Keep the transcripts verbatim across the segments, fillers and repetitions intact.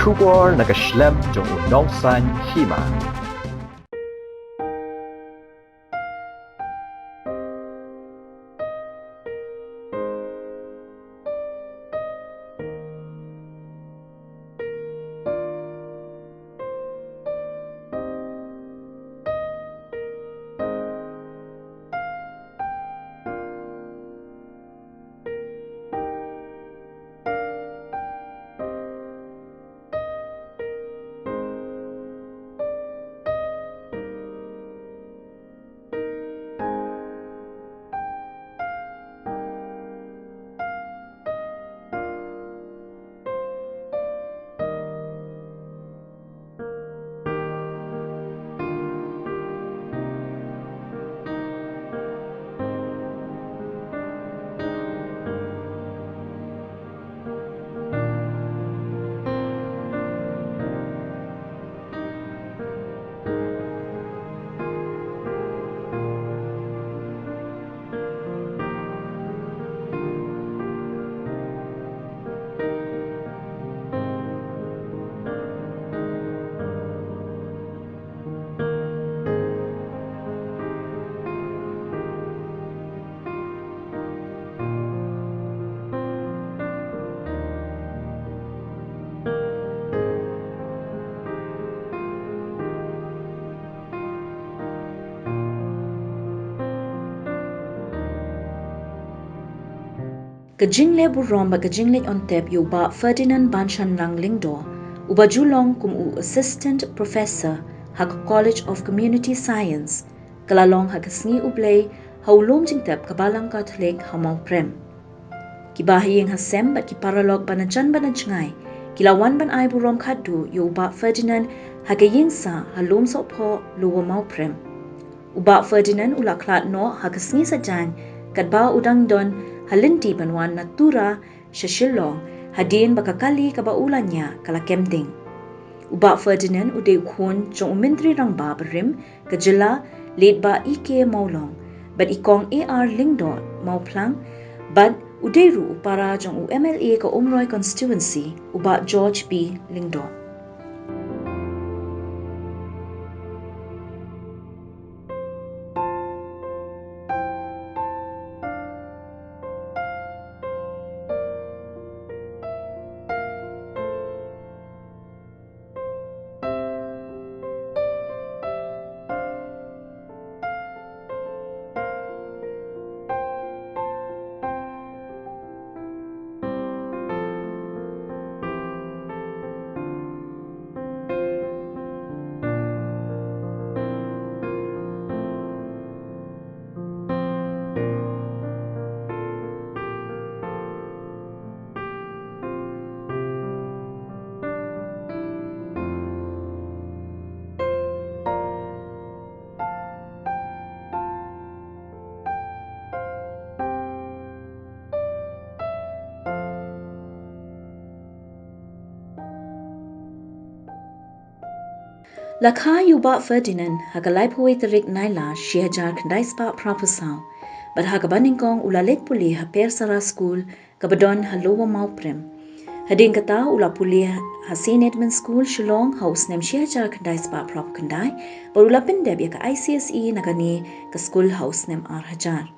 Khubor na ka shlem jong u nongsan hima. Ka jingleh burom bad ka jingleh on tep ïa u Bah Ferdinand Banshanlang Lyngdoh, uba ju long kum u Assistant Professor ha ka College of Community Science, ka la long ha ka sngi U Blei ha u lum jingtep ka Balang Katholik ha Mawprem. Ki bahaïing hasem bad ki paralok ba na jan bad na jngai ki la wan ban ai burom khadduh ïa u Bah Ferdinand ha ka ïing sah ha Lumsohphoh, Lower Mawprem. U Bah Ferdinand u la khlad noh ha ka sngi Saitjaiñ katba u dang don ha lynti ban wan na Tura sha Shillong, hadien ba ka kali kaba u la ñiah ka la kem ding. U Bah Ferdinand u dei u khun jong u Myntri Rangbah barim ka jylla, Late Bah E K Mawlong, bad i Kong A R Lyngdoh Mawphlang, bad u dei ruh u para jong u M L A ka Umroi Constituency, u Bah George B Lyngdoh. La kha ïa u Bah Ferdinand ha ka laiphew wei tarik Nailar shi hajar khyndai spah phra phew saw, bad ha kaba nyngkong u la leit pule ha Persara School kaba don ha Lower Mawprem. Hadien kata u la pule ha Saint Edmund School Shillong ha u snem shi hajar khyndai spah phra phew khyndai, bad u la pyndep ïa ka I C S E na kane ka skul ha u snem ar hajar.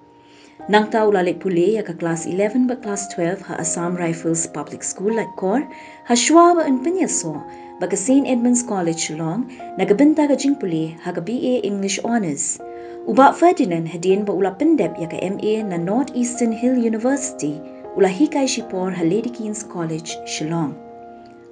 Nangta u la leit pule ïa ka klas eleven bad klas twelve ha Assam Rifles Public School Laitkor, ha shuwa ba un pynïasoh bad ka Saint Edmund's College Shillong na ka bynta ka jingpule ha ka B A English Honours. U Bah Ferdinand, hadien ba u la pyndep ïa ka M A na North Eastern Hill University, u la hikai shipor ha Lady Keen's College Shillong.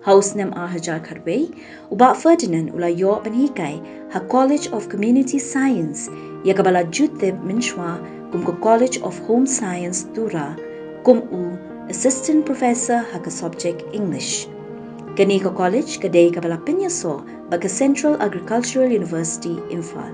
Ha u snem ar hajar khatwei, u Bah Ferdinand u la ïoh ban hikai ha College of Community Science, ïa kaba la ju tip mynshuwa kum ka College of Home Science, Tura, kum u Assistant Professor ha ka subject English. Kane ka college ka dei kaba la pynïasoh bad ka Central Agricultural University, Imphal.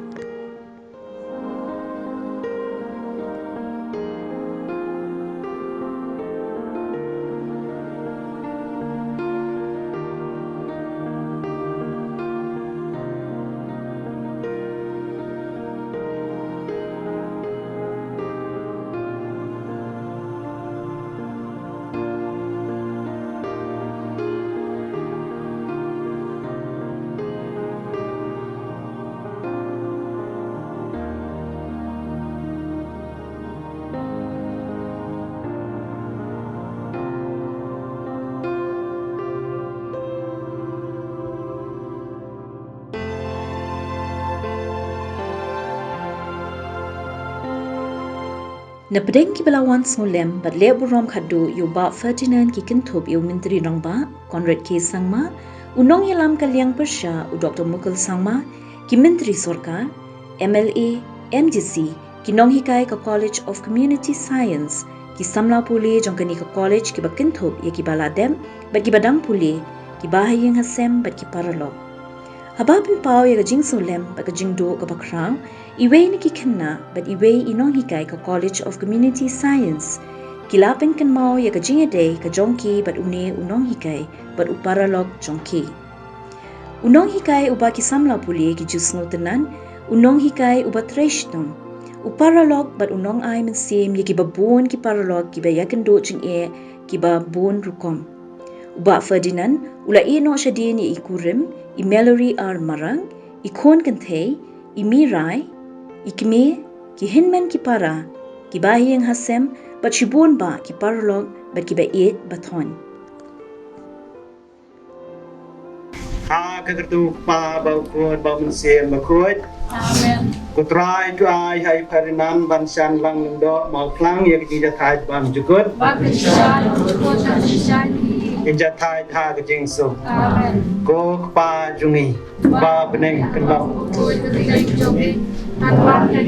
Na pdeng kiba la wan sngewlem bad leh burom khatduh ïa u Bah Ferdinand ki kynthup ïa u Myntri Rangbah Conrad K Sangma, u nongïalam ka liang pyrshah u Doktor Mukul Sangma, ki Myntri Sorkar, M L A, M D C, ki nonghikai ka College of Community Science, ki samla pule jong kane ka college kiba kynthup ïa kiba la dep bad kiba dang pule, ki bahaïing hasem bad ki paralok. Haba pynpaw ïa ka jingsngewlem bad ka jingduh kaba khraw, iwei na ki khynnah bad iwei i nonghikai ka College of Community Science ki la pynkynmaw ïa ka jingïadei ka jong ki bad une u nonghikai bad u paralok jong ki. U nonghikai uba ki samla pule ki ju sngewtynnad, u nonghikai uba trei shitom, u paralok bad u nongai mynsiem ïa kiba bun ki paralok kiba ïakynduh jingeh kiba bun rukom. U Bah Ferdinand u la ïehnoh shadien ïa i kurim, i Mallory R Marak, i khun kynthei, i Mirai, i kmie, ki hynmen ki para, ki bahaïing hasem bad shibun bah ki paralok bad kiba ïeit ba thoiñ. Ha ka kyrteng u Kpa bad u Khun bad u Mynsiem Bakhuid. Amen. Ko Trai to ai ha i Ferdinand ban shan lang lyngdoh mawphlang ïa ka jingjahthait bymjukut. Ba ka shan ko ta shan. Kin jahthait ha ka jingsuk. Amen. Ko Kpa jong ngi ba bneng, kynnoh. Ko ta jong ngi. Ngan ba ka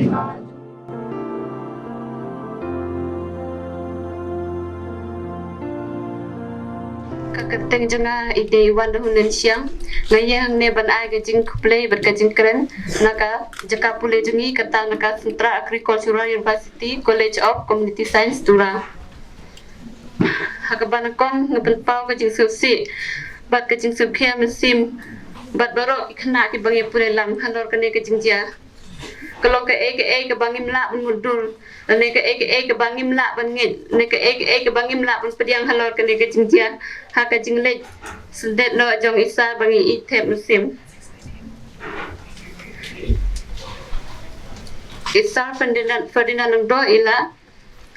Ka kyrteng jong nga i dei Wanda Hunen Siang. Nga ïeng hangne ban ai ka jingkhublei bad ka jingkren na ka jaka pule jong ngi, kata na ka Central Agricultural University College of Community Science, Tura. Ha kaba nyngkong nga pynpaw ka jingsngewsih bad ka jingsngewkhia mynsiem bad baroh ki khynnah kiba ngi pule lang halor kane ka jingjia. Ka long kaei kaei kaba ngim lah ban mutdur, lane kaei kaei kaba ngim lah ban ngeit, lane kaei kaei kaba ngim lah ban pdiang halor kane ka jingjia ha ka jingleit sended noh jong i Sir ba ngi ïeit thep mynsiem. I Sir Ferdinand, Ferdinand Lyngdoh i la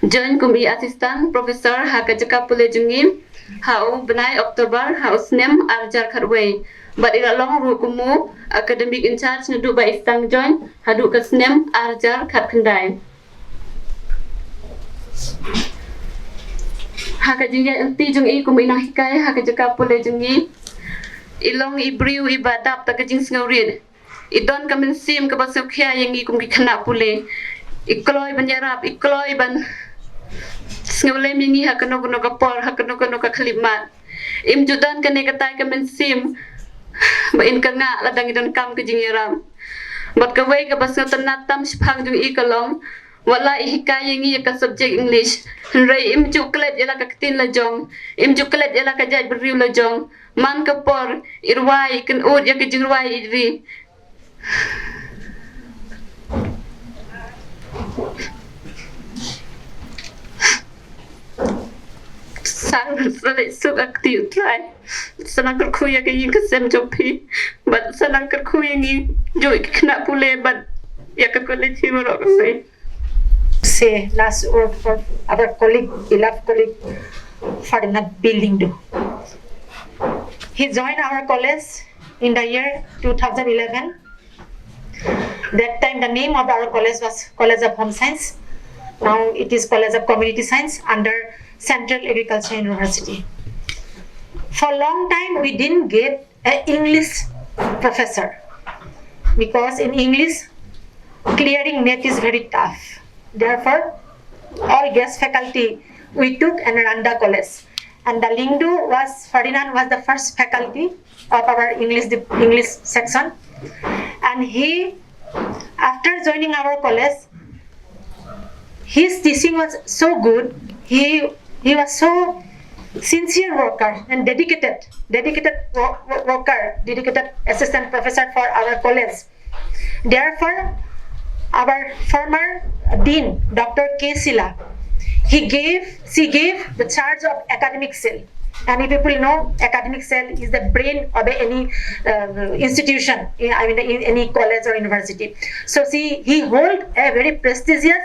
join kum i Assistant Professor ha ka jaka pule jong ngi ha u bnai October ha u snem ar hajar khatwei. Bad i la long ruh kum u Academic In Charge naduh ba i sdang join haduh ka snem ar hajar khatkhyndai. Ha ka jingïaid lynti jong i kum i nonghikai ha ka jaka pule jong ngi, i long i briew iba dap da ka jingsngewrit. I don ka mynsiem kaba sngewkhia ïa ngi kum ki khynnah pule. I kloi ban ïarap, i kloi ban sngewlem ïa ngi ha kano kano ka por, ha kano kano ka khyllipmat. Im ju don kane katai ka mynsiem ba in kyrngah lada ngi donkam ka jingïarap. Bad kawei kaba sngewtynnad tam shaphang jong i ka long, wat la i hikai ïa ngi ïa ka subject English, hynrei im ju klet ïa la ka ktien la jong, im ju klet ïa la ka jaitbynriew la jong. Man ka por i rwai, i kynud ïa ka jingrwai ïeit ri. Sa, sa leit suk ha kti U Trai. Sa nang kyrkhu ïa ka ïing ka sem jong phi. Bad sa nang kyrkhu ïa ngi, jong ki khynnah pule bad ïa ka college hi baroh kawei. Say last word for our colleague, beloved colleague, Ferdinand B Lyngdoh. He joined our college in the year two thousand eleven. That time, the name of our college was College of Home Science. Now it is College of Community Science under Central Agriculture University. For a long time, we didn't get an English professor, because in English, clearing net is very tough. Therefore, all guest faculty we took and run the college. And the Lyngdoh was, Ferdinand was the first faculty of our English dep-, English section. And he, after joining our college, his teaching was so good. He, he was so sincere worker and dedicated, dedicated wo-, wo-, worker, dedicated assistant professor for our college. Therefore, our former dean, Doctor K Sila, he gave, she gave the charge of academic cell. And if people know, academic cell is the brain of any, uh, institution, I mean, in any college or university. So she, he hold a very prestigious,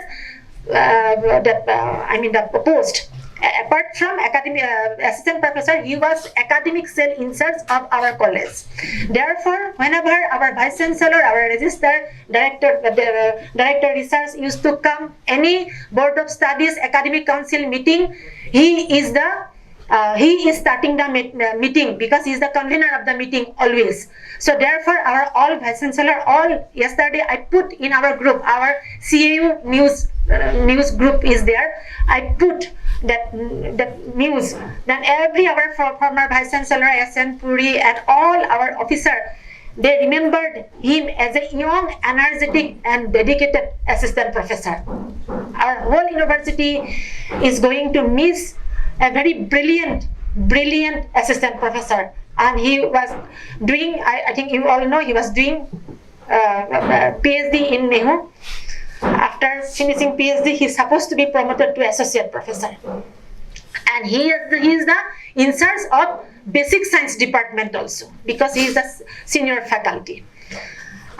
uh, the, uh, I mean, the post. Apart from academic uh, assistant professor, he was academic cell in charge of our college. Therefore, whenever our vice chancellor, our register director, uh, the, uh, director research used to come any board of studies, academic council meeting, he is the uh, he is starting the meet, uh, meeting because he is the convener of the meeting always. So therefore, our all vice chancellor, all yesterday I put in our group, our C A U news uh, news group is there. I put that that news. Then every our for, former vice chancellor S N Puri and all our officer, they remembered him as a young, energetic, and dedicated assistant professor. Our whole university is going to miss a very brilliant, brilliant assistant professor. And he was doing, I, I think you all know, he was doing uh, uh, P H D in NEHU. After finishing P H D, he's supposed to be promoted to associate professor. And he is, he is the in charge of basic science department also, because he is the s- senior faculty.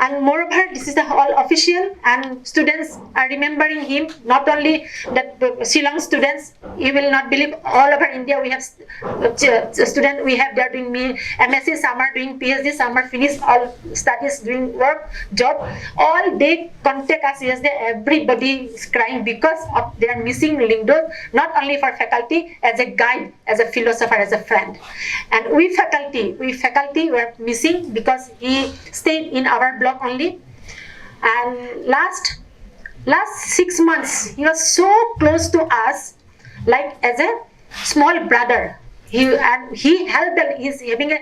And moreover, this is the all official, and students are remembering him. Not only that, the Shillong students, you will not believe, all over India we have uh, ch- student we have, they are doing me M S C, some are doing P H D, some are finished all studies, doing work, job. All they contact us yesterday. Everybody is crying because of they are missing Lyngdoh. Not only for faculty, as a guide, as a philosopher, as a friend. And we faculty, we faculty were missing because he stayed in our block only. And last last six months, he was so close to us, like as a small brother. He and he helped, he's having a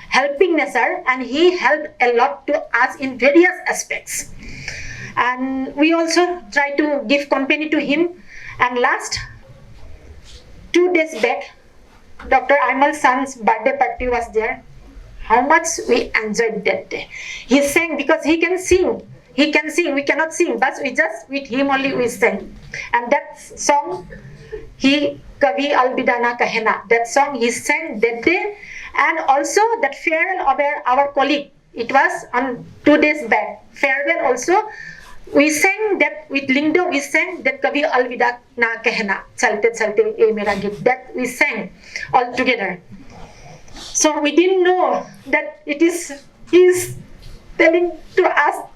helping nature, and he helped a lot to us in various aspects. And we also try to give company to him. And last two days back, Doctor Aimal San's birthday party was there. How much we enjoyed that day. He sang because he can sing. He can sing. We cannot sing, but we just with him only we sang. And that song, he Kabhi Alvida Na Kehna. That song he sang that day, and also that farewell of our, our colleague. It was on two days back. Farewell also, we sang that with Lyngdoh. We sang that Kabhi Alvida Na Kehna. Chalte Chalte Ye Mera Geet. That we sang all together. So we didn't know that it is he is telling to us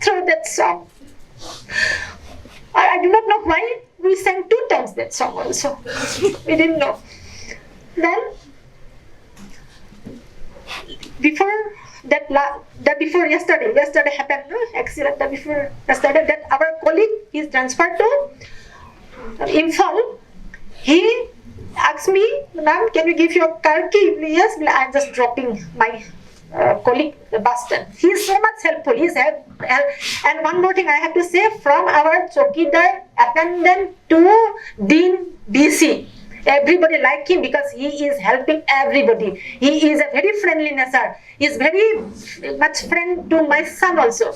through that song. I, I do not know why we sang two times that song also. We didn't know. Then before that la- that before yesterday, yesterday happened, no, accident that before yesterday, that our colleague is transferred to Imphal. He asked me, "Ma'am, can you give your car key, please?" I'm just dropping my uh, colleague Baston. He is so much helpful. He is help, help. And one more thing I have to say, from our chowkidar attendant to Dean V C, everybody like him because he is helping everybody. He is a very friendly nature. He is very much friend to my son also.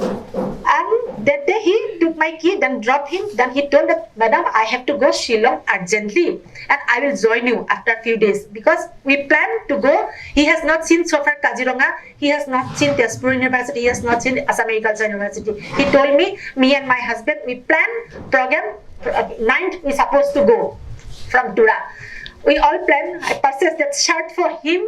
And that day he took my key, then dropped him. Then he told that, "Madam, I have to go Shillong urgently, and I will join you after a few days," because we plan to go. He has not seen so far Kaziranga. He has not seen Tezpur University. He has not seen Assam Agriculture University. He told me, "Me and my husband, we plan program uh, ninth. We supposed to go from Tura." We all plan. I purchased that shirt for him,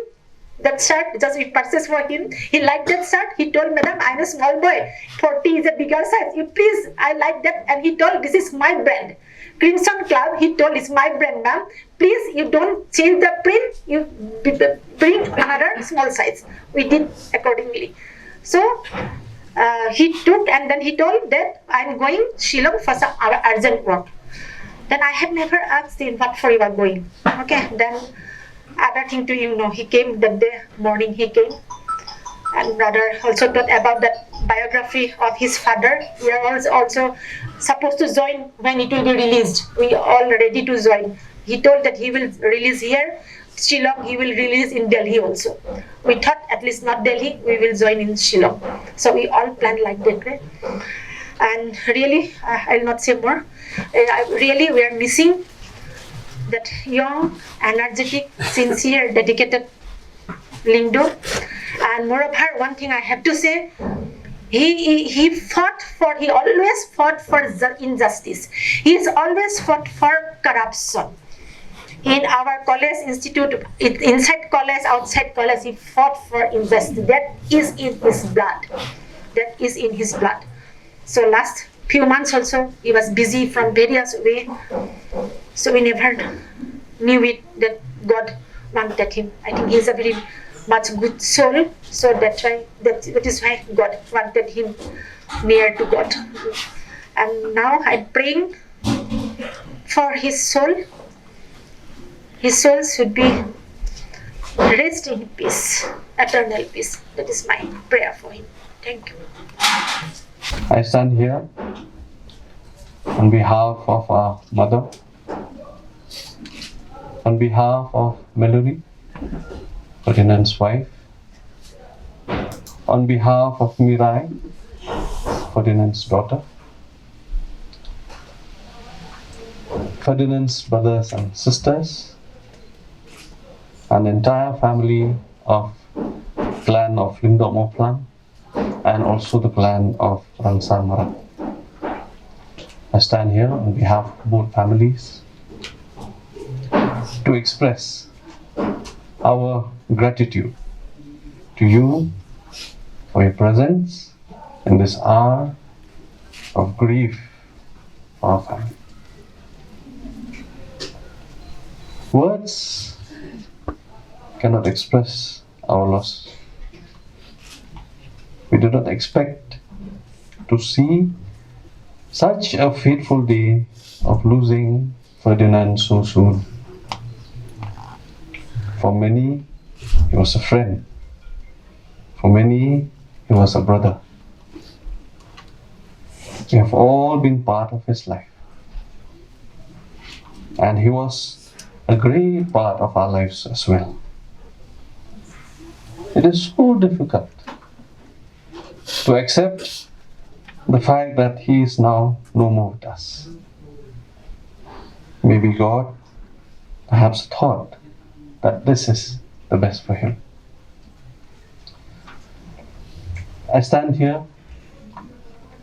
that shirt, just we purchased for him. He liked that shirt. He told, "Madam, I'm a small boy. forty is a bigger size. You please, I like that." And he told, "This is my brand. Crimson Club," he told, "is my brand, ma'am. Please, you don't change the print. You b- b- bring another small size." We did accordingly. So uh, he took and then he told that, "I'm going Shillong for some ur- urgent work." Then I had never asked him, "What for you are going?" Okay, then other thing to you know, he came that day morning, he came. And brother also talked about that biography of his father. We are also, also supposed to join when it will be released. We all ready to join. He told that he will release here, Shillong, he will release in Delhi also. We thought at least not Delhi, we will join in Shillong. So we all planned like that way. And really, uh, I'll not say more. Uh, I- really, we are missing that young, energetic, sincere, dedicated Lyngdoh. And moreover, one thing I have to say, he, he, he fought for, he always fought for ju- injustice. He has always fought for corruption. In our college institute, in- inside college, outside college, he fought for injustice. That is in his blood. That is in his blood. So last few months also, he was busy from various way. So we never knew it that God wanted him. I think he is a very much good soul. So that's why that, that is why God wanted him near to God. And now I'm praying for his soul. His soul should be rest in peace, eternal peace. That is my prayer for him. Thank you. I stand here on behalf of our mother, on behalf of Mallory, Ferdinand's wife, on behalf of Mirai, Ferdinand's daughter, Ferdinand's brothers and sisters, an entire family of clan of Lyngdoh Mawphlang, and also the clan of Rangsar Marak. I stand here on behalf of both families to express our gratitude to you for your presence in this hour of grief for our family. Words cannot express our loss. We do not expect to see such a fateful day of losing Ferdinand so soon. For many, he was a friend. For many, he was a brother. We have all been part of his life. And he was a great part of our lives as well. It is so difficult to accept the fact that he is now no more with us. Maybe God perhaps thought that this is the best for him. I stand here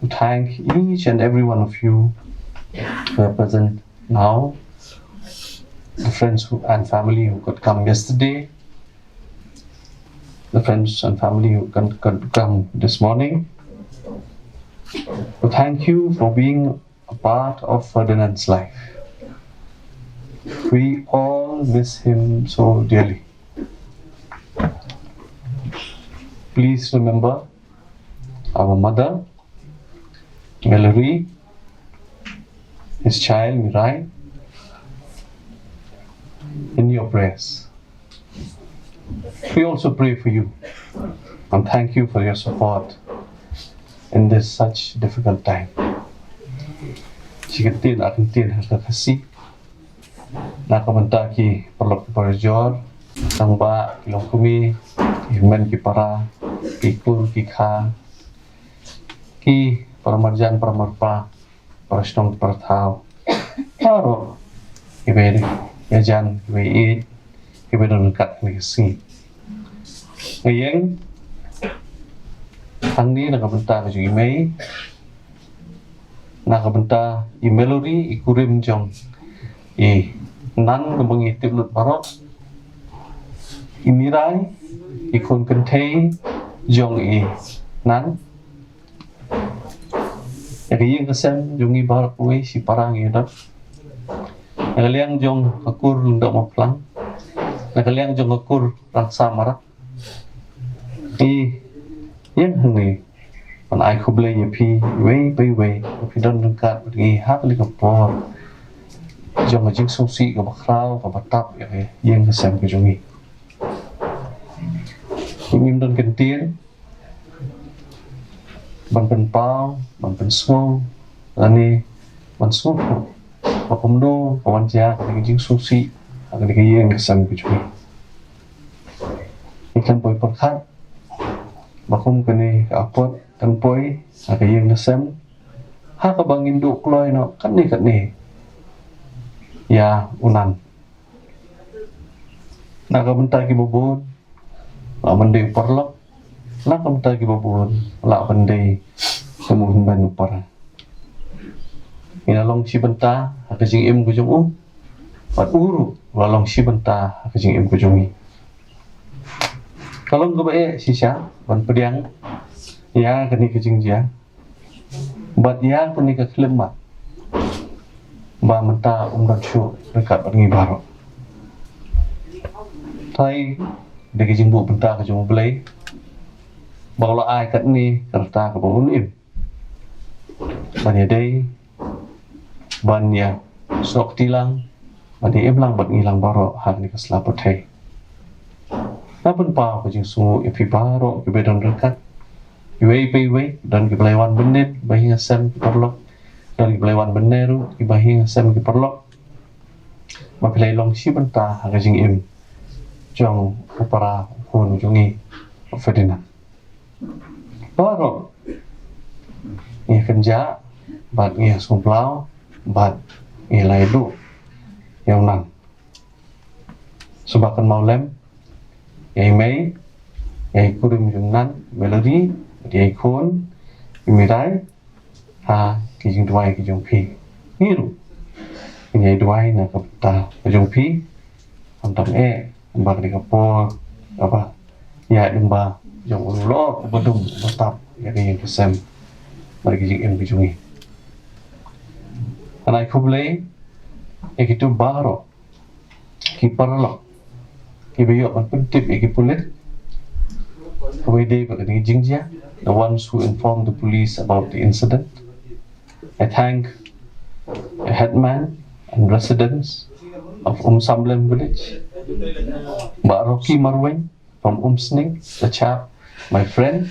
to thank each and every one of you who are present now, the friends who, and family who could come yesterday, the friends and family who can, could come this morning. To thank you for being a part of Ferdinand's life. We all miss him so dearly. Please remember our mother, Mallory, his child Mirai, in your prayers. We also pray for you and thank you for your support in this such difficult time. Shi kyntien, a kyntien ha ka Khasi. Na ka bynta ki paralok ki parajor, tang ba ki longkmie, ki hynmen ki para, ki kur ki kha, ki paramarjan paramarpa, para shnong para thaw. Baroh kiba ïajan, kiba ïeit, kiba don ryngkat kane ka sngi. Nga ïeng hangne na ka bynta ka jong i mei, na ka bynta i Mallory, i kurim jong i Nan, kaba ngi tip lut baroh, i Mirai, i khun kynthei jong i Nan. Ïa ka ïing ka sem jong ngi baroh kawei shi para ngi ïadon. Na ka liang jong ka kur Lyngdoh Mawphlang, na ka liang jong ka kur Rangsar Marak, ngi ïeng hangne ban ai khublei ïa phi iwei pa iwei ba phi don ryngkat bad ngi ha kane ka por jong ka jingsngewsih kaba khraw kaba tap ïa ka ïing ka sem ka jong ngi. Ngim don kyntien ban pynpaw, ban pynsngew lane ban sngewthuh ba kumno ka wan jia kane ka jingsngewsih ha kane ka ïing ka sem ka jong ngi. Ngi khlem poi pyrkhat ba kum kane ka apot kan poi ha ka ïing ka sem ha kaba ngin duh kloi noh katne katne ïa u Nan. Na ka bynta kiba bun, lah ban dei u paralok, na ka bynta kiba bun, lah ban dei u mawhynmen u para. Ngin ïa long shi bynta ha ka jingim ka jong u. Bad u ruh u la long shi bynta ha ka jingim ka jong ngi. Ka long kaba eh shisha ban pdiang ïa kane ka jingjia bad ïa kane ka khyllipmat ba mynta um don shuh ryngkat bad ngi baroh. Te da ka jingbuh bynta ka jong U Blei ba u la ai katne ka rta kaba un im ban ïadei, ban ïasoh kti lang, ban ïa im lang bad ngi lang baroh ha kane ka sla pyrthei. Nga pynpaw ka jingsngewnguh ïa phi baroh kiba don ryngkat, iwei pa iwei. Don kiba la wan bynne ba hi nga sem ki paralok, don kiba la wan bynne ruh kiba hi nga sem ki paralok, ba phi la long shi bynta ha ka jingim jong u para u khun jong ngi, u Ferdinand. Baroh ngi kynjah bad ngi sngewblaw bad ngi la ïaduh ïa u Nan. Sngewbha kynmaw lem ïa i mei, ïa i kurim jong u Nan, Melody, bad ïa i khun, i Mirai, ha ki jingduwai ki jong phi. Ngi ruh ngin ïai duwai na ka bynta ka jong phi. Khamtam eh ba ka dei ka por kaba ïa, ym ba jong u lok uba dum uba tap ïa ka ïing ka sem bad ki jingim ki jong ngi. Ngan ai khublei ïa kito baroh ki paralok kiba ïoh ban pyntip ïa ki pulit kaba ïadei bad ka jingjia, the ones who informed the police about the incident. I thank the headman and residents of Umsamlem village, Bah Rocky Marwein from Umsning, the chap, my friend,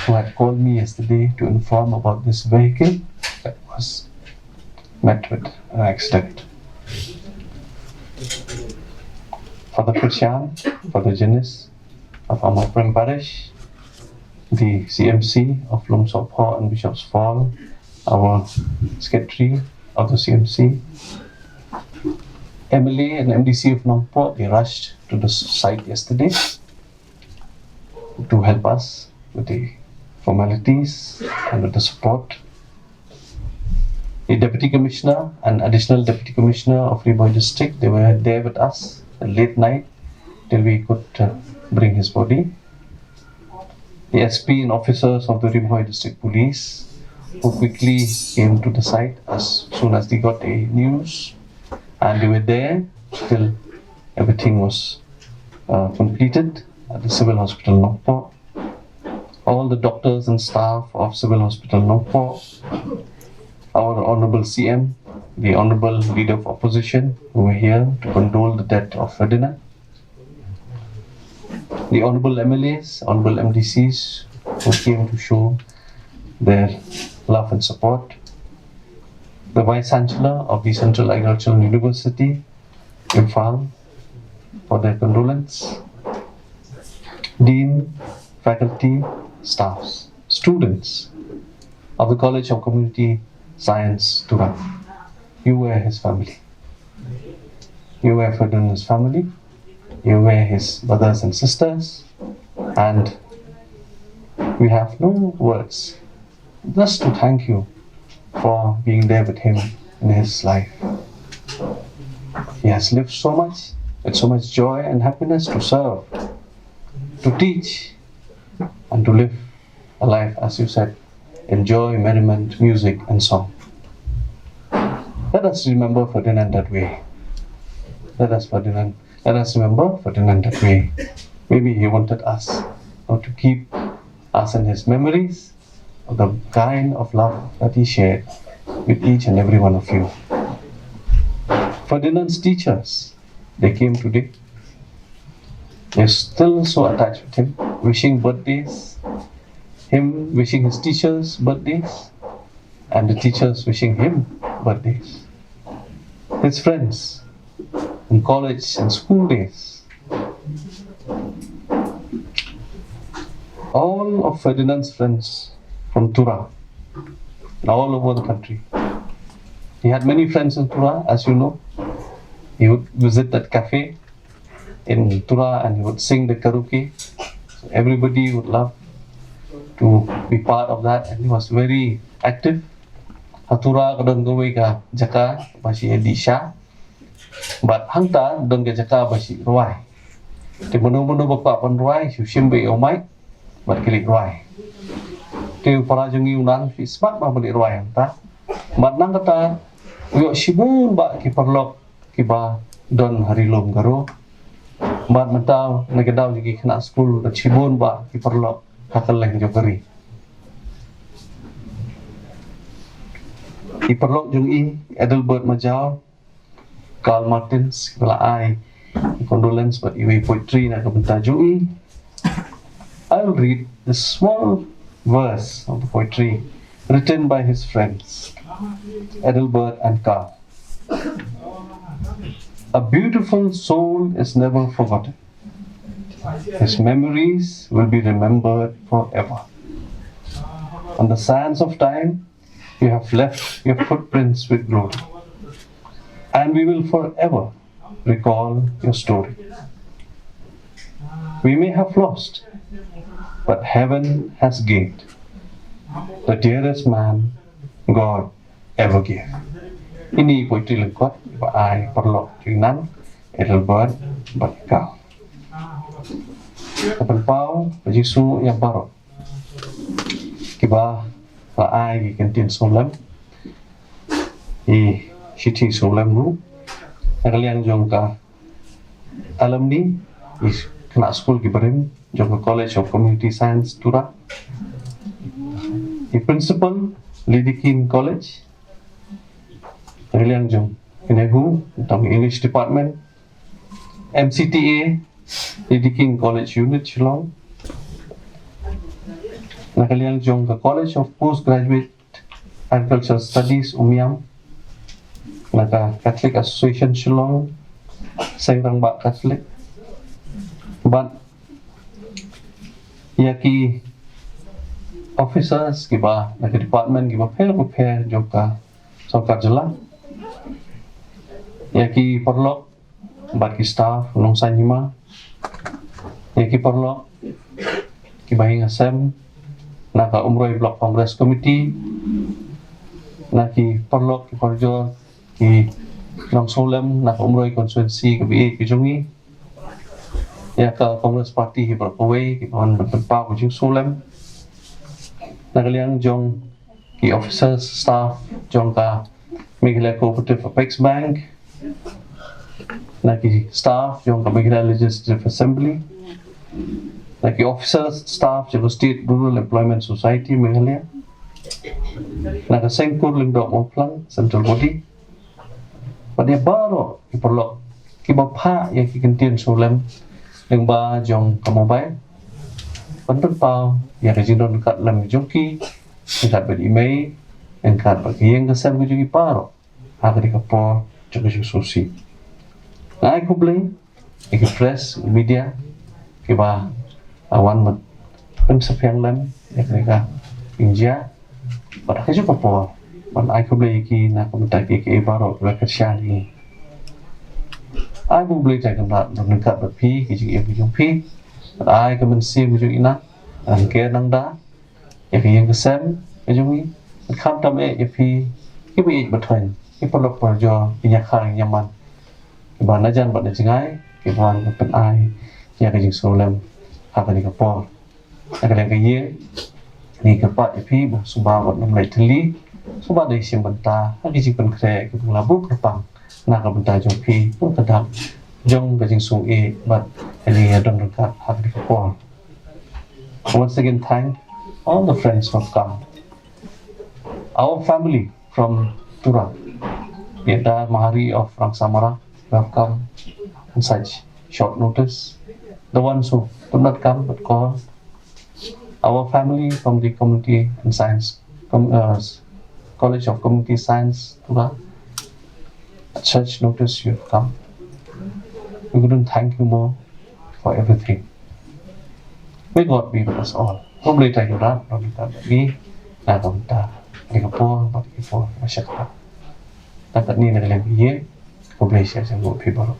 who had called me yesterday to inform about this vehicle that was met with an accident. Father Krishan, Father Janis of Amarpurem Parish, the C M C of Lumsohphoh and Bishop's Fall, our secretary of the C M C, M L A and M D C of Nongpoh, they rushed to the site yesterday to help us with the formalities and with the support. The Deputy Commissioner and Additional Deputy Commissioner of Ri Bhoi District, they were there with us at late night till we could uh, bring his body. The S P and officers of the Ri Bhoi District Police, who quickly came to the site as soon as they got the news, and they were there till everything was uh, completed at the Civil Hospital Nongpoh. All the doctors and staff of Civil Hospital Nongpoh, our Honorable C M, the Honorable Leader of Opposition, who were here to condole the death of Ferdinand, the Honorable M L As, Honorable M D Cs, who came to show their love and support, the Vice Chancellor of the Central Agricultural University, Imphal, for their condolence, dean, faculty, staffs, students of the College of Community Science, Tura. You were his family. You were Ferdinand's family. You were his brothers and sisters. And we have no words just to thank you for being there with him in his life. He has lived so much, with so much joy and happiness to serve, to teach, and to live a life, as you said, in joy, merriment, music, and song. Let us remember Ferdinand that way. Let us Ferdinand. Let us remember Ferdinand that way. Maybe he wanted us, you know, to keep us in his memories, the kind of love that he shared with each and every one of you. Ferdinand's teachers, they came today. They're still so attached with him, wishing birthdays, him wishing his teachers birthdays, and the teachers wishing him birthdays. His friends in college and school days. All of Ferdinand's friends from Tura and all over the country. He had many friends in Tura, as you know. He would visit that cafe in Tura and he would sing the karaoke. So everybody would love to be part of that, and he was very active. Ha Tura ka don kawei ka jaka ba shi ïa dih sha. Bad hangta don ka jaka ba shu rwai. Te mano mano ba kwah ban rwai, shu shim beit ïa u mic bad ki leit rwai. Te u para jong ngi u Nan shu smat ba ban leit rwai hangta. Bad nangta u ïoh shibun bah ki paralok kiba don ha ri lum Garo. Bad mynta na ka daw jong ki khynnah skul don shibun bah ki paralok ha kylleng jong ka ri. I paralok jong i Adelbert Majaw, Carl Martins, ba la ai i condolence bad iwei i poetry na ka bynta jong i. I'll read the small verse of the poetry written by his friends, Adelbert and Carl. A beautiful soul is never forgotten. His memories will be remembered forever. On the sands of time, you have left your footprints with glory, and we will forever recall your story. We may have lost, but heaven has gained. The dearest man God ever gave. Ini i poetry lyngkot ba ai paralok jong i Nan, Adelbert bad i Carl. Ka pynpaw ka jingsngew ïa baroh kiba la ai ki kyntien sngewlem, i shithi sngewlem ruh na ka liang jong ka alumni, i khynnah skul kiba rim jong ka College of Community Science, Tura, i principal, Lady Keane College, na ka liang jong ka NEHU, tang English Department, M C T A, Lady Keane College Unit, Shillong, na ka liang jong ka College of Postgraduate Agricultural Studies, Umiam, na ka Catholic Association Shillong, Seng Rangbah Catholic, bad ïa ki officers kiba na ki department kiba pher bapher jong ka sorkar jylla, ïa ki paralok bad ki staff Nongsaiñ Hima, ïa ki paralok kiba ïeng ha sem na ka Umroi Block Congress Committee, na ki paralok ki parajor ki nongsngewlem na ka Umroi constituency kaba ïeit ka jong ngi, ïa ka Congress Party hi baroh kawei kiba wan ban pynpaw ka jingsngewlem, na ka liang jong ki officers, staff jong ka Meghalaya Cooperative Apex Bank, na ki staff jong ka Meghalaya Legislative Assembly, na ki officers, staff jong ka State Rural Employment Society Meghalaya, na ka Seng Kur Lyngdoh Mawphlang, central body, bad ïa baroh ki paralok kiba phah ïa ki kyntien sngewlem lyngba jong ka mobile ban pynpaw ïa ka jingdon ryngkat lem jong ki ryngkat bad i mei, ryngkat bad ka ïing ka sem ka jong ki baroh ha kane ka por jong ka jingsngewsih. Nga ai khublei ïa ki press, media kiba la wan ban pynsaphriang lem ïa kane ka jingjia. Bad ha kajuh ka por ban ai khublei ïa ki na ka bynta kiei kiei baroh kiba kyrshan ïa ngi. Ai ba U Blei Trai Kynrad un don ryngkat bad phi, ki jingim ki jong phi. Bad ai ka mynsiem ka jong i Nan, nang ker nang da ïa ka ïing ka sem ka jong i. Bad khamtam eh ïa phi, kiba ïeit ba thoiñ, ki paralok parajor, ki ñiakha ki ñiaman, kiba na jan bad na jngai kiba wan ban pynai ïa ka jingsngewlem ha kane ka por. Na ka liang ka ïing, ngi kyrpad ïa phi ba sngewbha wat nym leit thylli, sngewbha dei shim bynta ha ki jingpynkhreh kiba la buh kyrpang na ka bynta jong phi, kum ka dak jong ka jingsngewieit bad ka jingïadon ryngkat ha kane ka por. Once again, thank all the friends who have come. Our family from Tura, Yadar Mahari of Rangsamara, who have come on such short notice. The ones who could not come but call. Our family from the Community and Science, com, uh, College of Community Science, Tura. At such notice you have come. We couldn't thank you more for everything. May God be with us all. Khublei tang ïa u Trai, khublei tang ïa ngi, na ka bynta kane ka por, bad ki por ba shakri. Tang katne na ka liang ka ïing, khublei shibun ïa phi baroh.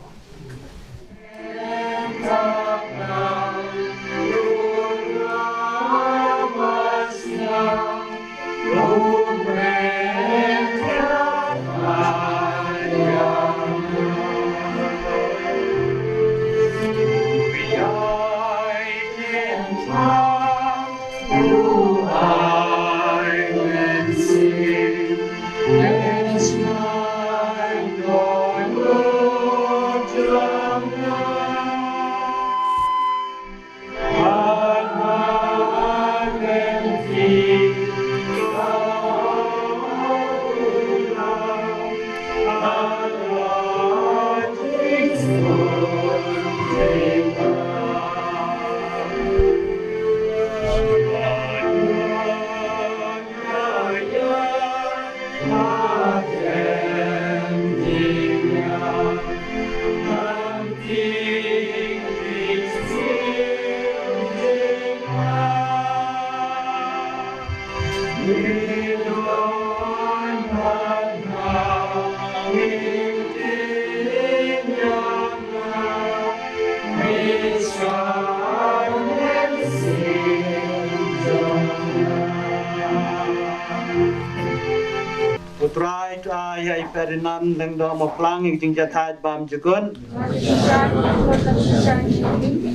Ïa i Ferdinand Lyngdoh Mawphlang, ïa ka jingjahthait bymjukut.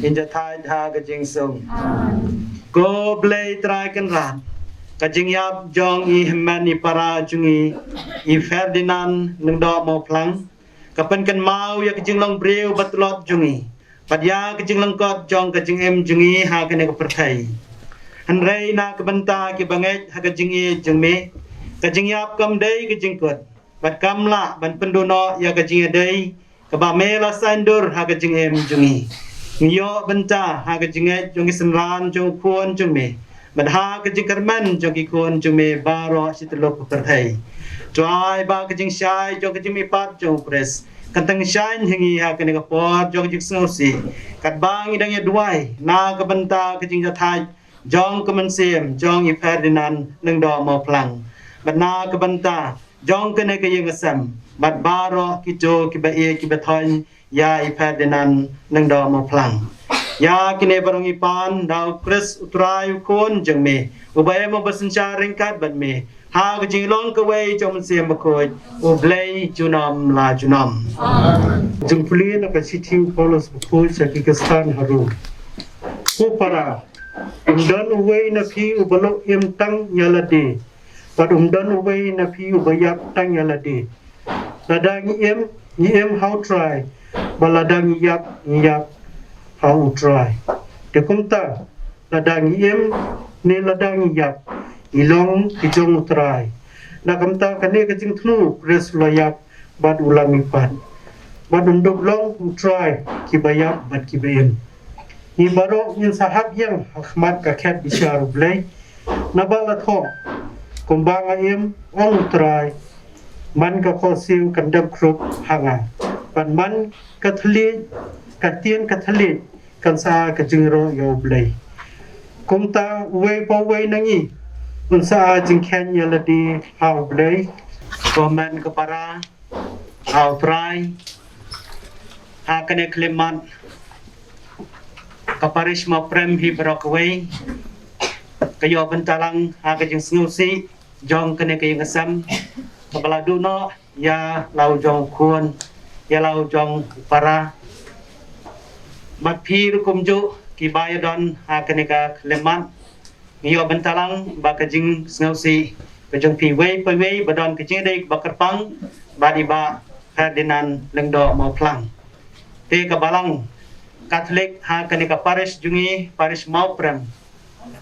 Ngin jahthait ha ka jingsuk. Ko Blei Trai Kynrad, ka jingïap jong i hynmen i para jong ngi, i Ferdinand Lyngdoh Mawphlang, ka pynkynmaw ïa ka jinglong briew ba tlot jong ngi, bad ïa ka jinglyngkot jong ka jingim jong ngi ha kane ka pyrthei. Hynrei na ka bynta ki bangeit ha ka jingïeit jong me, ka jingïap kam dei ka jingkut, bad kam lah ban pynduh noh ïa ka jingïadei kaba me la saiñdur ha ka jingim jong ngi. Ngi ïoh bynta ha ka jingngeit jong ki synran jong u Khun jong me, bad ha ka jingkyrmen jong ki khun jong me baroh shi tyllup ka pyrthei. Trai ba ka jingshai jong ka jingmihpat jong u Khrist kan tyngshaiñ ha ngi ha kane ka por jong ka jingsngewsih, katba ngi dang ïa duwai na ka bynta ka jingjahthait jong ka mynsiem jong i Ferdinand Lyngdoh Mawphlang, bad na ka bynta jong kane ka ïing ka sem, bad baroh kito kiba ïeit kiba thoiñ ïa i Ferdinand Lyngdoh Mawphlang. Ïa kine baroh ngi pan da u Khrist u Trai u Khun jong me, uba im uba synshar ryngkat bad me ha ka jinglong kawei jong u Mynsiem Bakhuid, U Blei junom la junom. Jingpule na ka shithi u Paulus bakhuid sha ki Khristan ha Rom. Ko para, um don uwei na phi uba lok im tang ïa lade, bad um don uwei na phi uba ïap tang ïa lade. Lada ngi im, ngi im ha u Trai, bad lada ngi ïap, ngi ïap ha u Trai. Te kumta, lada ngi im ne lada ngi ïap, ngi long ki jong u Trai. Na kumta kane ka jingthmu u Khrist u la ïap bad u la mihpat, bad un dup long u Trai kiba ïap bad kiba im. Ngi baroh ngin sa hap ïeng ha khmat ka khet bishar u Blei. Naba la thoh, kumba nga im, ong u Trai, man ka khohsiew kan dep khrup ha nga, bad man ka thylliej, ka ktien ka thylliej kan sa ka jingïaroh ïa u Blei. Kumta uwei pa uwei na ngi un sa jingkheiñ ïa lade ha u Blei. Ko hynmen ko para ha u Trai, ha kane ka khyllipmat ka parish Mawprem hi baroh kawei ka ïoh bynta lang ha ka jingsngewsih jong kane ka ïing ka sem kaba la duh noh ïa la u jong u khun, ïa la u jong u para. Bad phi ruh kumjuh kiba ïadon ha kane ka khyllipmat, ngi ïoh bynta lang ba ka jingsngewsih ka jong phi uwei pa uwei ba don ka jingïadei kaba kyrpang bad i Bah Ferdinand Lyngdoh Mawphlang. Te ka Balang Katholik ha kane ka parish jong ngi, parish Mawprem,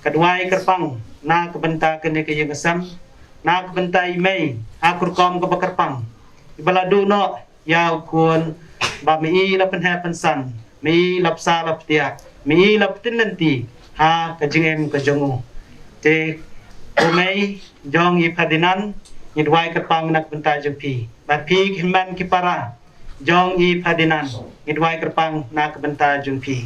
ka duwai kyrpang na ka bynta kane ka ïing ka sem, na ka bynta i mei ha ka rukom kaba kyrpang, iba la duh noh ïa u khun, ba me i la pynheh pynsan, me i la bsa la btiah, me i la btin lynti ha ka jingim ka jong u. Te ko mei jong i Ferdinand, ngi duwai kyrpang na ka bynta jong phi. Bad phi ki hynmen ki para jong i Ferdinand, ngi duwai kyrpang na ka bynta jong phi.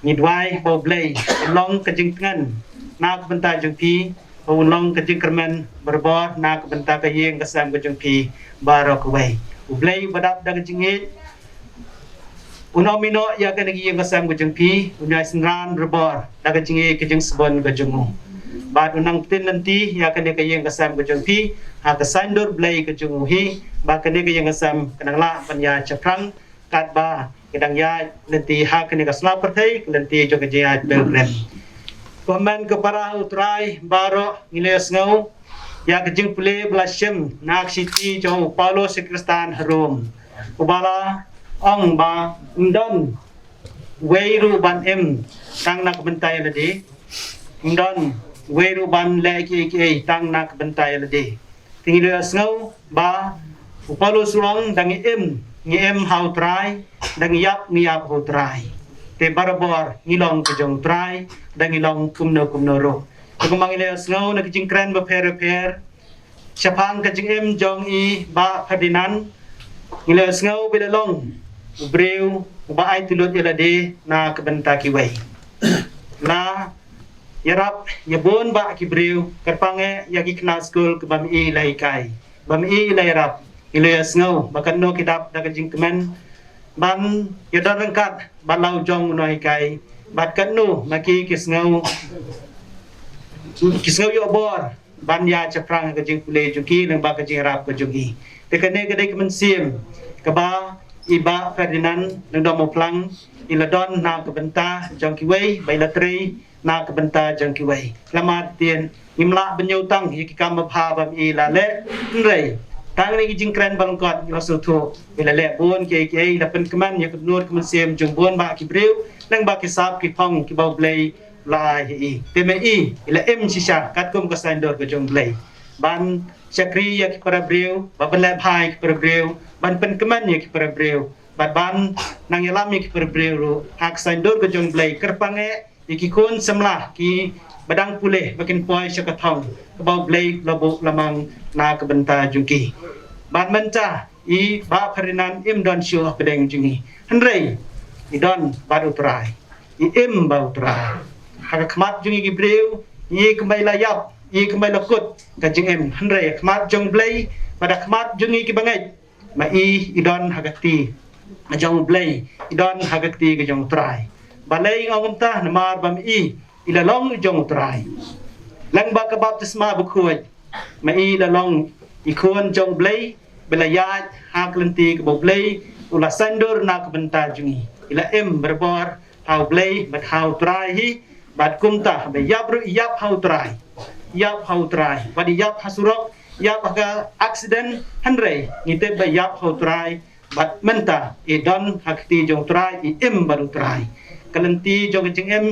Ngi duwai ba u Blei un long ka jingtngen na ka bynta jong phi, ba un long ka jingkyrmen barabor na ka bynta ka ïing ka sem ka jong phi baroh kawei. U Blei uba dap da ka jingïeit un ym ïehnoh ïa kane ka ïing ka sem ka jong phi, un ïai synran barabor da ka jingïeit ka jingsbun ka jong u. Bad un nang btin lynti ïa kane ka ïing ka sem ka jong phi ha ka saiñdur Blei ka jong u hi, ba kane ka ïing ka sem kan nang lah ban ïaid shaphrang katba ki dang ïaid lynti ha kane ka sla pyrthei, ka lynti jong ka jingïaid pilgrim. Ko hynmen ko para ha u Trai baroh, ngi la ïohsngew ïa ka jingpule ba la shim na ka shithi jong u Paulus sha ki Khristan ha Rom, uba la ong ba ym don uwei ruh ban im tang na ka bynta ïa lade, ym don uwei ruh ban leh kiei kiei tang na ka bynta ïa lade. Te ngi la ïohsngew ba u Paulus u ong, da ngi im, ngi im ha u Trai, da ngi ïap, ngi ïap ha u Trai. Te barabor ngi long ka jong u Trai, da ngi long kumno kumno ruh. Te kumba ngi la ïohsngew na ki jingkren bapher bapher shaphang ka jingim jong i Bah Ferdinand, ngi la ïohsngew ba i la long u briew uba aiti lut ïa lade na ka bynta kiwei. La ïarap ïa bun bah ki briew, kyrpang eh ïa ki khynnah skul kiba me i la hikai, ba me i la ïarap. Ngi la ïohsngew ba katno ki dap da ka jingkmen ban ïadon ryngkat bad la u jong u nonghikai, bad katno ma ki ki sngew, ki sngew ïoh bor ban ïa shaphrang ka jingpule jong ki lyngba ka jingïarap ka jong i. Te kane ka dei ka mynsiem kaba i Bah Ferdinand Lyngdoh Mawphlang i la don na ka bynta jong kiwei, ba i la trei na ka bynta jong kiwei. Lama tien ngim lah ban ïoh tang ïa ki kam babha ba i la leh, hynrei tang ïa ki jingkren ba lyngkot ngi la sngewthuh i la leh bun kiei kiei, i la pynkmen ïa ka dohnud ka mynsiem jong bun bah ki briew lyngba ki sap ki phong kiba U Blei la ai ha i. Te ma i i la im shisha katkum ka saiñdur ka jong U Blei ban shakri ïa ki para briew, ba ban leh bha ïa ki para briew, ban pynkmen ïa ki para briew, bad ban nang ïalam ïa ki para briew ruh ha ka saiñdur ka jong U Blei, kyrpang eh ïa ki khun samla kiba dang pule ba kin poi sha ka thong kaba U Blei la buh la mang na ka bynta jong ki. Bad mynta i Bah Ferdinand im don shuh hapdeng jong ngi, hynrei i don bad U Trai, i im bad U Trai. Ha ka khmat jong ngi ki briew, i kumba i la ïap, i kumba i la kut ka jingim, hynrei ha khmat jong U Blei bad ha khmat jong ngi kiba ngeit, ma i i don ha ka kti ka jong U Blei, i don ha ka kti ka jong U Trai. Balei nga ong kumta? Namar ba ma i i la long i jong U Trai. Lyngba ka baptisma bakhuid ma i la long i khun jong U Blei, ba la ïaid ha ka lynti kaba U Blei u la saiñdur na ka bynta jong ngi. I la im barabor ha U Blei bad ha U Trai hi, bad kumta ba ïap ruh ïap ha U Trai, ïap ha U Trai, bad ïap ha surok, ïap ha ka accident, hynrei ngi tip ba ïap ha U Trai. Bad mynta i don ha ka kti jong U Trai, i im bad U Trai. Ka lynti jong ka jingim,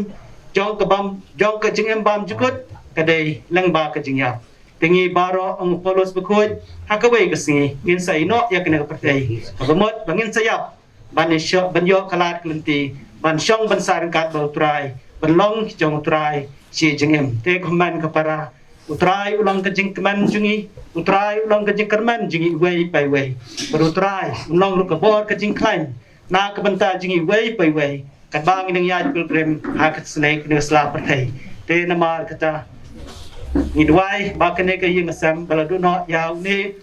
jong ka bam, jong ka jingim bymjukut ka dei lyngba ka jingïap. Te ngi baroh, ong u Paulus bakhuid, ha kawei ka sngi ngin sa ïehnoh ïa kane ka pyrthei, kaba mut ba ngin sa ïap ban ïoh, ban ïoh ka lad ka lynti ban shong ban sah ryngkat bad U Trai, ban long ki jong U Trai shi jingim. Te kumne ka para, U Trai u long ka jingkmen jong ngi, U Trai u long ka jingkyrmen jong ngi iwei pa iwei. Bad U Trai u long ruh ka bor ka jingkhlaiñ na ka bynta jong ngi iwei pa iwei, katba ngi nangïaid pilgrim ha ka sngi kane ka sla pyrthei. Te namar kata ngi duwai ba kane ka ïing ka sem ba la duh noh ïa une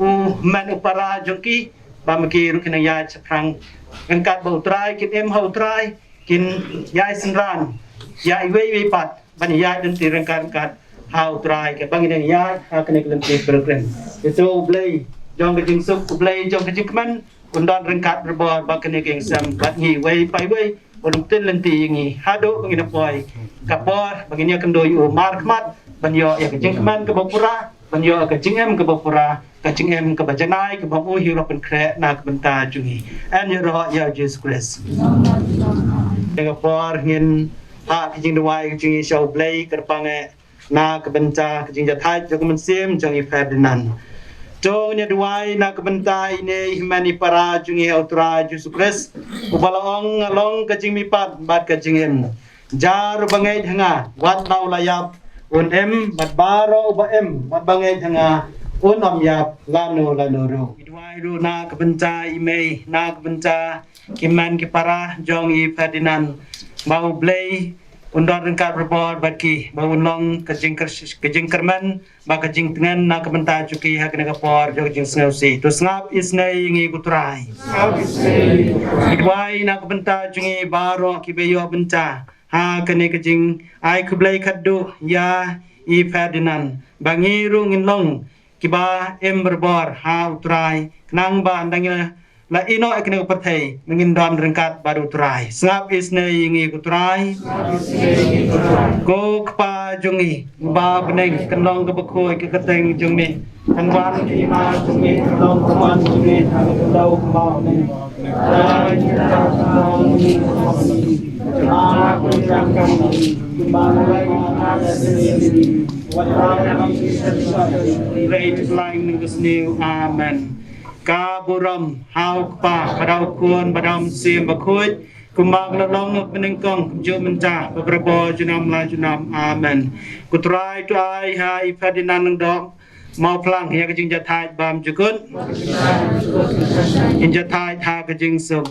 u hynmen u para jong ki, ba ma ki ruh kin nangïaid shaphrang ryngkat bad U Trai, kin im ha U Trai, kin ïai synran ïa iwei iwei pat ban ïaid lynti ryngkat ryngkat ha U Trai, katba ngi nangïaid ha kane ka lynti pilgrim. Ïa to U Blei jong ka jingsuk, U Blei jong ka jingkmen, un don ryngkat barabor bad kane ka ïing sem bad ngi iwei pa iwei, un pynlynti ïa ngi haduh ba ngin ïa poi ka por ba ngin ïakynduh ïa u markhmat, ban ïoh ïa ka jingkmen kaba pura, ban ïoh ïa ka jingim kaba pura, ka jingim kaba janai kaba u hi u la pynkhreh na ka bynta jong ngi. Yn ïaroh ïa U Jisu Khrist. Ïa ka por ngin ha ka jingduwai ka jong ngi sha U Blei, kyrpang eh na ka bynta ka jingjahthait jong ka mynsiem jong i Ferdinand. To ngin ïa duwai na ka bynta ine i hynmen i para jong ngi ha U Trai Jisu Khrist, uba la ong, nga long ka jingmihpat bad ka jingim. Jar uba ngeit ha nga, wat la u la ïap, un im, bad baroh uba im bad ba ngeit ha nga, un ym ïap lano lano ruh. Ngi duwai ruh na ka bynta i mei, na ka bynta ki hynmen ki para jong i Ferdinand, ba U Blei un don ryngkat barabor bad ki, ba un long ka jingkyr-, ka jingkyrmen bad ka jingtngen na ka bynta jong ki ha kane ka por jong ka jingsngewsih. To sngap isynei ïa ngi ko Trai. Sngap isynei ïa ngi ko Trai. Ngi duwai na ka bynta jong ngi baroh kiba ïoh bynta ha kane ka jingai khublei khatduh ïa i Ferdinand, ba ngi ruh ngin long kiba im barabor ha U Trai, khnang ba ynda ngi la ïehnoh ïa kane ka pyrthei, ngin don ryngkat bad U Trai. Sngap isynei ïa ngi ko Trai. Ko Kpa jong ngi uba ha bneng, kan long kaba khuid ka kyrteng jong me. Kan wan ka hima jong me, kan long ka mon jong me ha ka khyndew kumba ha bneng. Amen. Ka burom ha U Kpa, bad ha U Khun, bad ha U Mynsiem Bakhuid, kumba ka la long ha bneng, kumjuh mynta, bad barabor junom la junom. Amen. Ko Trai to ai ha i Ferdinand Lyngdoh Mawphlang ïa ka jingjahthait bymjukut. Jingjahthait ha ka jingsuk.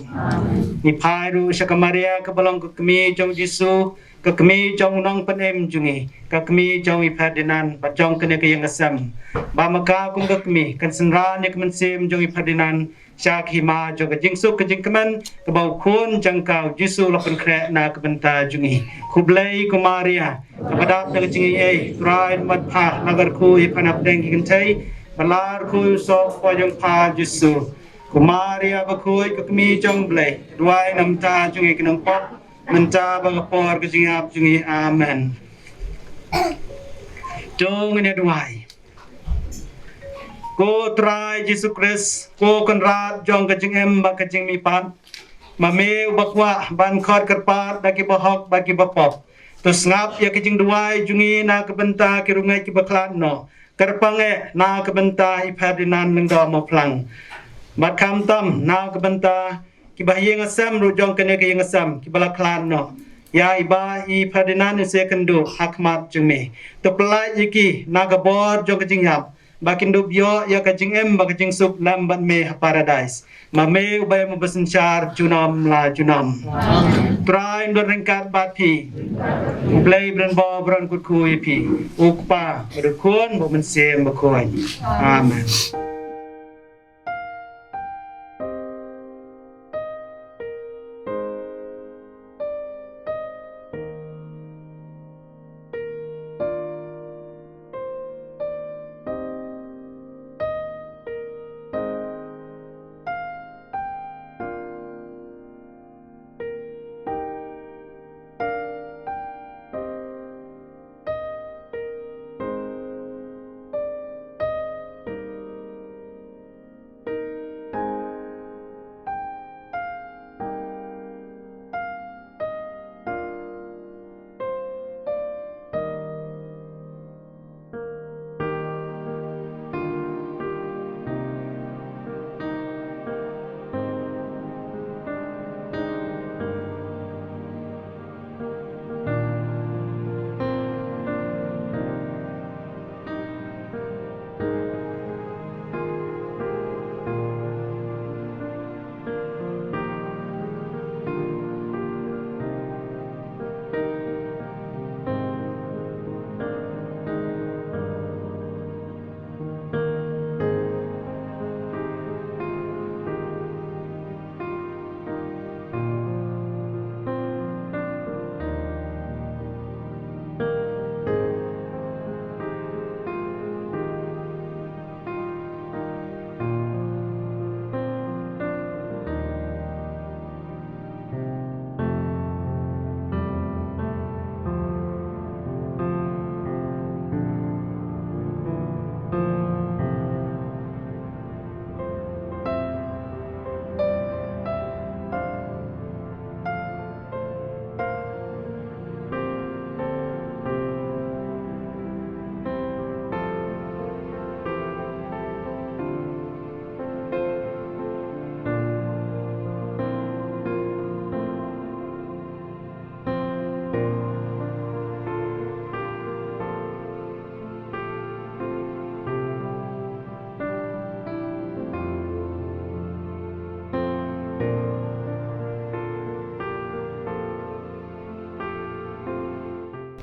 Ngi phai ruh sha ka Maria kaba long ka kmie jong U Jisu, ka kmie jong u nongpynim jong ngi, ka kmie jong i Ferdinand bad jong kane ka ïing ka sem. Ba ma ka kum ka kmie kan synran ïa ka mynsiem jong i Ferdinand sha ka hima jong ka jingsuk ka jingkmen kaba U Khun jong ka U Jisu u la pynkhreh na ka bynta jong ngi. Khublei ko Maria, Kaba dap da ka jingaiei, Trai, mat pha na ka rkhu i pha na pdeng ki kynthei, ba la rkhu u soh u poi jong pha Jisu. Ko Maria bakhuid, ka kmie jong Blei, duwai namar jong ngi ki nongpop, mynta bad ha ka por ka jingïap jong ngi. Amen. To ngin ïa duwai. Ko Trai Jisu Khrist, ko Kynrad jong ka jingim bad ka jingmihpat, ma me uba kwah ban khot kyrpad da kiba hok bad kiba pop, to sngap ïa ka jingduwai jong ngi na ka bynta ki riewngeit kiba khlad noh, kyrpang eh na ka bynta i Ferdinand Lyngdoh Mawphlang, bad khamtam na ka bynta kiba ha ïing ha sem ruh jong kane ka ïing ha sem kiba la khlad noh. Ïa i Bah i Ferdinand, ïoh sa ïakynduh ha khmat jong me. To pyllait ïa ki na ka bor jong ka jingïap, ba kin dup ïoh ïa ka jingim bad ka jingsuk lem bad me ha Paradise. Ma me uba ïa me ba synshar junom la junom. Trai un don ryngkat bad phi. U Blei ba donbor baroh un kyrkhu ïa phi. U Kpa, bad u Khun, bad u Mynsiem Bakhuid. Amen.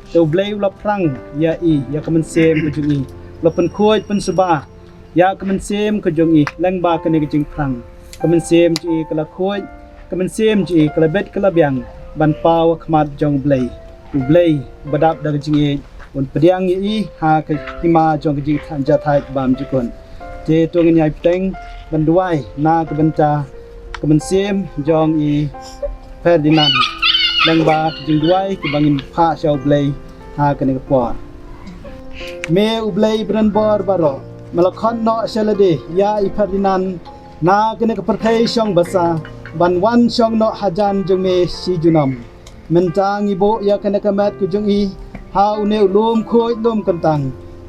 Te U Blei u la phrang ïa i, ïa ka mynsiem ka jong i, u la pynkhuid pynsuba ïa ka mynsiem ka jong i lyngba kane ka jingphrang. Ka mynsiem jong i ka la khuid, ka mynsiem jong i ka la bit ka la biang ban paw ha khmat jong U Blei. U Blei uba dap da ka jingïeit un pdiang ïa i ha ka hima jong ka jingthait jingthait bymjukut. Te to ngin ïai bteng ban duwai na ka bynta ka mynsiem jong i Ferdinand, lyngba ka jingduwai kaba ngin phah sha U Blei ha kane ka por. Me U Blei ba donbor baroh, me la khot noh sha lade ïa i Ferdinand na kane ka pyrthei shong basa ban wan shong noh hajan jong me shi junom. Mynta ngi buh ïa kane ka met ka jong i ha une u lum khuid lum kyntang,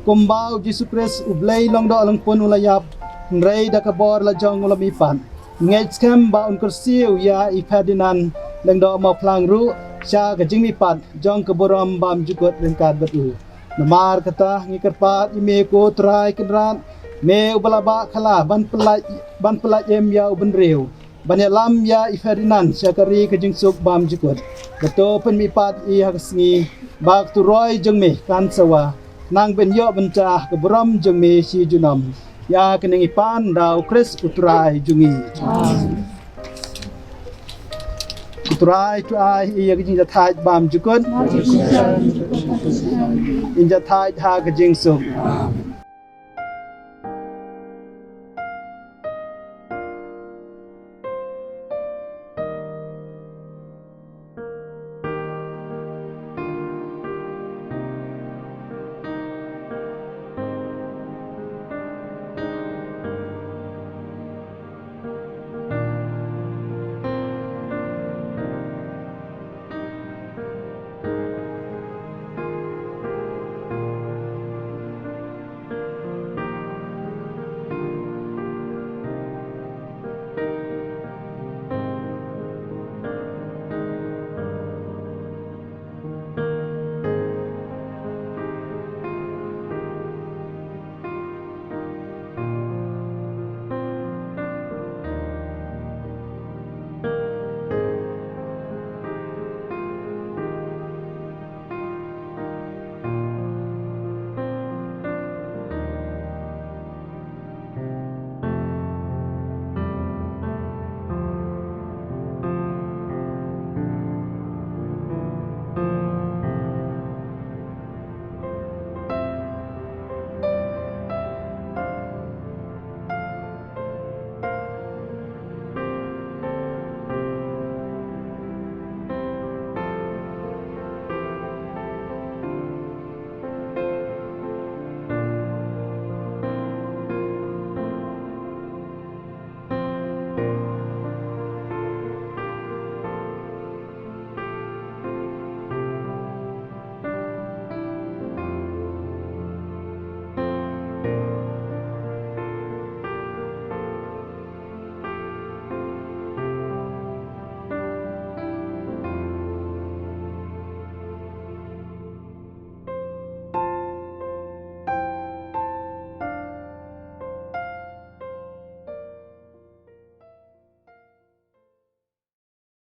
kumba U Jisu Khrist U Blei Lyngdoh Lyngpun u la ïap, hynrei da ka bor la jong u la mihpat. Ngeit skhem ba un kyrsiew ïa i Ferdinand Lyngdoh Mawphlang ruh sha ka jingmihpat jong ka burom bymjukut ryngkat bad u. Namar kata ngi kyrpad ïa me ko Trai Kynrad, me uba la bah khala ban pyllait, ban pyllait im ïa u bynriew, ban ïalam ïa i Ferdinand sha ka ri ka jingsuk bymjukut. Ba to pynmihpat i ha ka sngi ba ka turoi jong me kan sawa, nang ban ïoh bynta ka burom jong me shi junom. Ïa kane ngi pan da U Khrist U Trai jong ngi. Amen. Ko Trai, Trai, ïa ka jingjahthait bymjukut. Ïa ka jingjahthait ha ka jingsuk.